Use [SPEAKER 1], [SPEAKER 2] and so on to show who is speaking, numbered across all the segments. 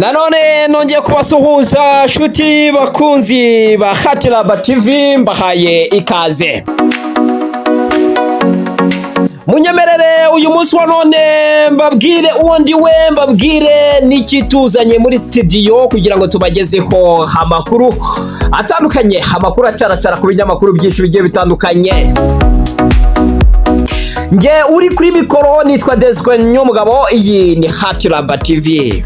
[SPEAKER 1] Nanone nongeye kubasuhuza, shuti bakunzi ba Hatiraba TV, mbahaye ikaze. Munyemerere uyu munsi wa none mbabwire uwo ndi we, mbabwire n'ikituzanye muri studio kugira ngo tubagezeho amakuru atandukanye, amakuru acaracara ku binyamakuru byinshi bigiye bitandukanye. Nge uri kuri mikoro nitwa Desque Nyomugabo, iyi ni Hatiraba TV.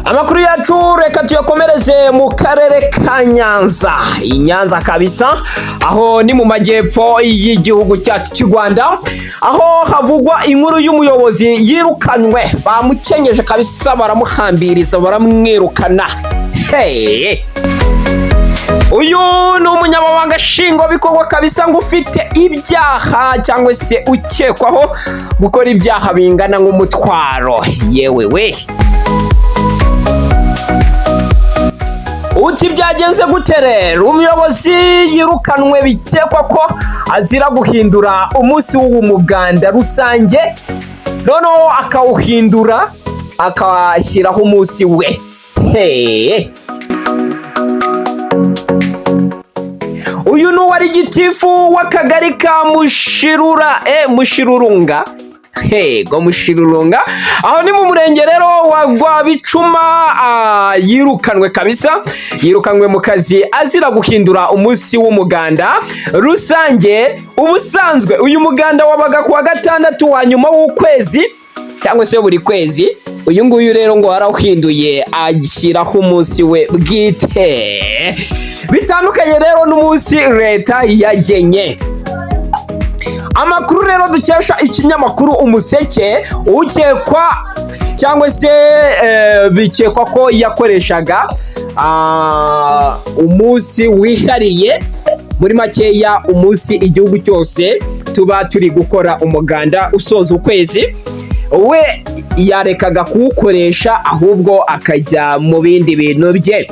[SPEAKER 1] Amakuru yacu reka tuyakomereze mu karere ka Nyanza, i Nyanza kabisa, aho ni mu majyepfo y'igihugu cyacu cy'u Rwanda, aho havugwa inkuru y'umuyobozi yirukanwe. Bamukenyeje kabisa, baramuhambiriza, baramwirukana. Hey! Uyu ni umunyamabanga nshingwabikorwa kabisa ngo ufite ibyaha cyangwa se ukekwaho gukora ibyaha bingana nk'umutwaro. Yewe we, uti byagenze gute rero? Umuyobozi yirukanwe bikekwa ko azira guhindura umunsi w'umuganda rusange, noneho akawuhindura akashyiraho umunsi we. Hey! Uyu ni uwari gitifu w'akagari ka Mushirura, Mushirurunga, go Mushirurunga, aho ni mu murenge rero wa Rwabicuma. Yirukanwe kabisa, yirukanwe mu kazi azira guhindura umunsi w'umuganda rusange. Ubusanzwe uyu muganda wabaga ku wa gatandatu wa nyuma w'ukwezi cyangwa se buri kwezi. Uyu nguyu rero ngo warawuhinduye ashyiraho umunsi we bwite, bitandukanye rero n'umunsi leta yagenye. Amakuru rero dukesha ikinyamakuru Umuseke, ukekwa cyangwa se bikekwa ko yakoreshaga umunsi wihariye, muri makeya umunsi igihugu cyose tuba turi gukora umuganda usoza ukwezi, we yarekaga kuwukoresha ahubwo akajya mu bindi bintu bye.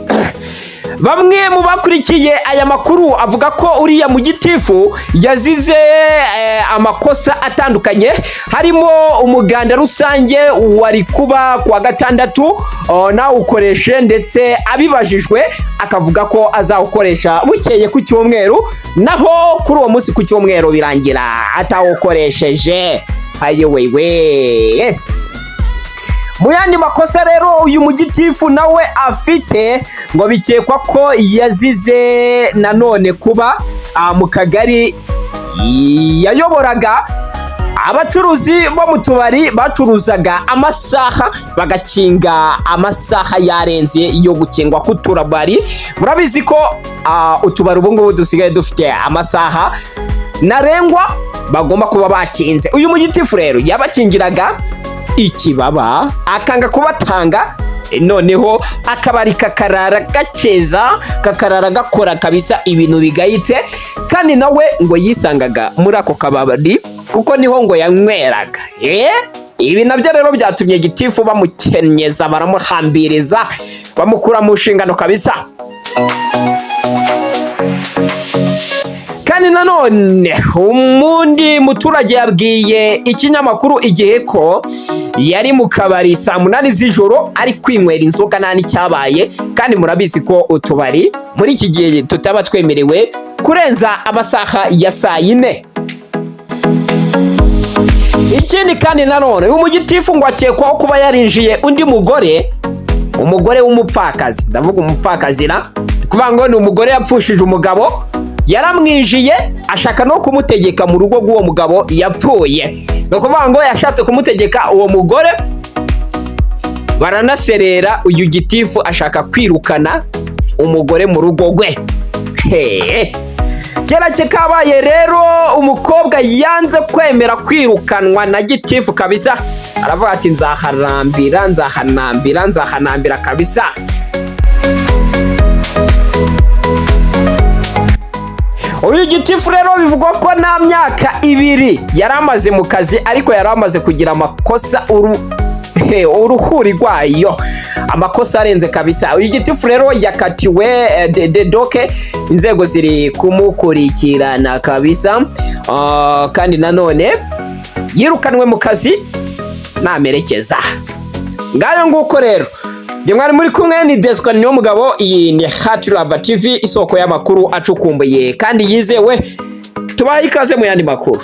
[SPEAKER 1] Bamwe mu bakurikiye aya makuru avuga ko uriya mugitifu yazize amakosa atandukanye, harimo umuganda rusange wari kuba ku wa gatandatu nawukoreshe, ndetse abibajijwe akavuga ko azawukoresha bukeye ku cyumweru, naho kuri uwo munsi ku cyumweru birangira atawukoresheje. Ayewewe! Mu yandi makosa rero uyu mugitifu nawe afite, ngo bikekwa ko yazize nanone kuba mu kagari yayoboraga abacuruzi bo mu tubari bacuruzaga amasaha bagakinga amasaha yarenze yo gukingwa k'uturabari. Murabizi ko utubari ubu ngubu dusigaye dufite amasaha ntarengwa bagomba kuba bakinze. Uyu mugitifu rero yabakingiraga ikibaba akanga kubatanga, noneho akabari kakarara gakeza, kakarara gakora kabisa ibintu bigayitse, kandi nawe ngo yisangaga muri ako kabari kuko niho ngo yanyweraga. Ibi nabyo rero byatumye gitifu bamukenyeza, baramuhambiriza, bamukura mu nshingano kabisa. Kandi nanone umundi muturage yabwiye ikinyamakuru Igihe ko yari mu kabari saa 8 z'ijoro ari kwinywera inzoga nta n'icyabaye, kandi murabizi ko utubari muri iki gihe tutaba twemerewe kurenza amasaha ya saa 4. Ikindi kandi nanone uyu mugitifu ngo akekwaho kuba yarinjiye undi mugore, umugore w'umupfakazi. Ndavuga umupfakazi na kuvuga ngo ni umugore yapfushije umugabo, yaramwinjiye ashaka no kumutegeka mu rugo rw'uwo mugabo yapfuye. Ni ukuvuga ngo yashatse kumutegeka uwo mugore, baranaserera, uyu gitifu ashaka kwirukana umugore mu rugo rwe. Kera kabaye rero umukobwa yanze kwemera kwirukanwa na gitifu kabisa, aravuga ati nzaharambira, nzahanambira, nzahanambira kabisa. Uyu gitifu rero bivugwa ko nta myaka 2 yari amaze mu kazi, ariko yari amaze kugira amakosa uruhuri rwayo, amakosa arenze kabisa. Uyu gitifu rero yakatiwe dedoke, inzego ziri kumukurikirana kabisa. Kandi nanone yirukanwe mu kazi namerekeza. Ngayo nguko rero, njye mwari muri kumwe ni Desco niyo mugabo. Iyi ni Hatiraba TV, isoko y'amakuru acukumbuye kandi yizewe. Tubahe ikaze mu yandi makuru.